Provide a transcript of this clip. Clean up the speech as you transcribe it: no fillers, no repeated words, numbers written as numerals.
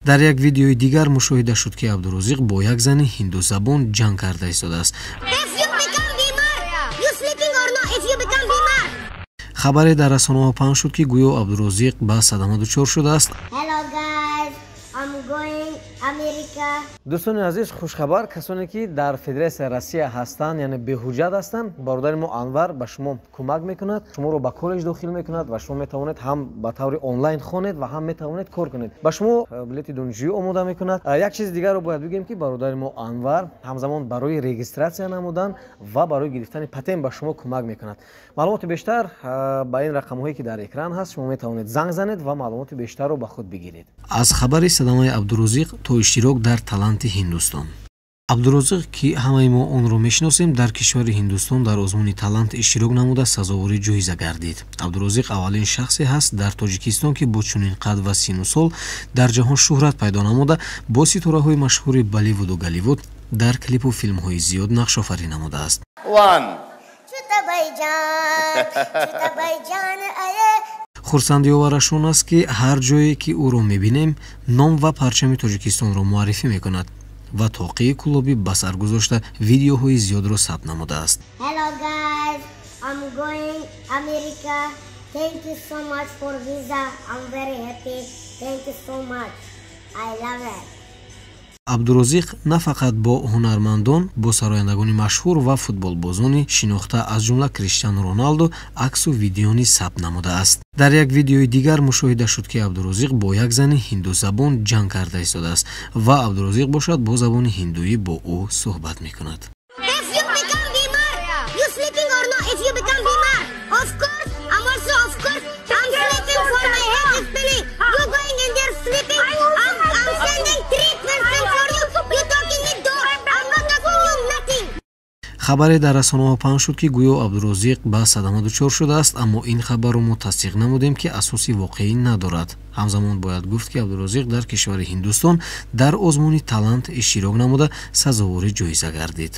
Дар як видеои дигар мушоҳида шуд, ки Абдурозиқ бо як зани ҳиндузабон ҷанг карда истодааст. Хабаре дар расонаҳо паҳн шуд, ки гӯё Абдурозиқ ба садама дучор шудааст. Дӯстони азиз, хушхабар: касоне ки дар Федератсияи Россия ҳастанд, яъне беҳуҷҷат ҳастанд, бародари мо Анвар ба шумо кӯмак мекунад, шуморо ба коллеҷ дохил мекунад ва шумо метавонед ҳам ба таври онлайн хонед ва ҳам метавонед кор кунед. Ба шумо билети донишҷӯӣ омода мекунад. Як чизи дигарро бояд бигӯем, ки бародари мо Анвар ҳамзамон барои регистратсия намудан ва барои гирифтани патент ба шумо кӯмак мекунад. Маълумоти бештар ба ин рақамҳое, ки дар экран ҳаст, шумо метавонед занг занед ва маълумоти бештарро ба худ бигиред. Аз хабари садамаи Абдурозиқ то иштирок дар Таланти Ҳиндустон. Абдурозиқ, ки ҳамаи мо онро мешиносем, дар кишвари Ҳиндустон дар озмуни Талант иштирок намуда сазовори ҷоиза гардид. Абдурозиқ аввалин шахсе ҳаст дар Тоҷикистон, ки бо чунин қад ва сину сол дар ҷаҳон шӯҳрат пайдо намуда, бо ситораҳои машҳури Болливуду Голливуд дар клипу филмҳои зиёд нақшофарӣ намудааст. Хурсандиовараш он аст, ки ҳар ҷое ки ӯро мебинем, ном ва парчами Тоҷикистонро муаррифӣ мекунад ва тоқии кӯлобӣ ба сар гузошта видеоҳои зиёдро сабт намудааст. Абдурозиқ на фақат бо ҳунармандон, бо сарояндагони машҳур ва футболбозони шинохта, аз ҷумла Криштиану Роналдо, аксу видео низ сабт намудааст. Дар як видеои дигар мушоҳида шуд, ки Абдурозиқ бо як зани ҳиндузабон ҷанг карда истодааст ва Абдурозиқ бошад бо забони ҳиндуӣ бо ӯ суҳбат мекунад. Хабаре дар расонаҳо паҳн шуд, ки гӯё Абдурозиқ ба садама дучор шудааст, аммо ин хабарро мо тасдиқ намудем, ки асоси воқеӣ надорад. Ҳамзамон бояд гуфт, ки Абдурозиқ дар кишвари Ҳиндустон дар озмуни Талант иштирок намуда сазовори ҷоиза гардид.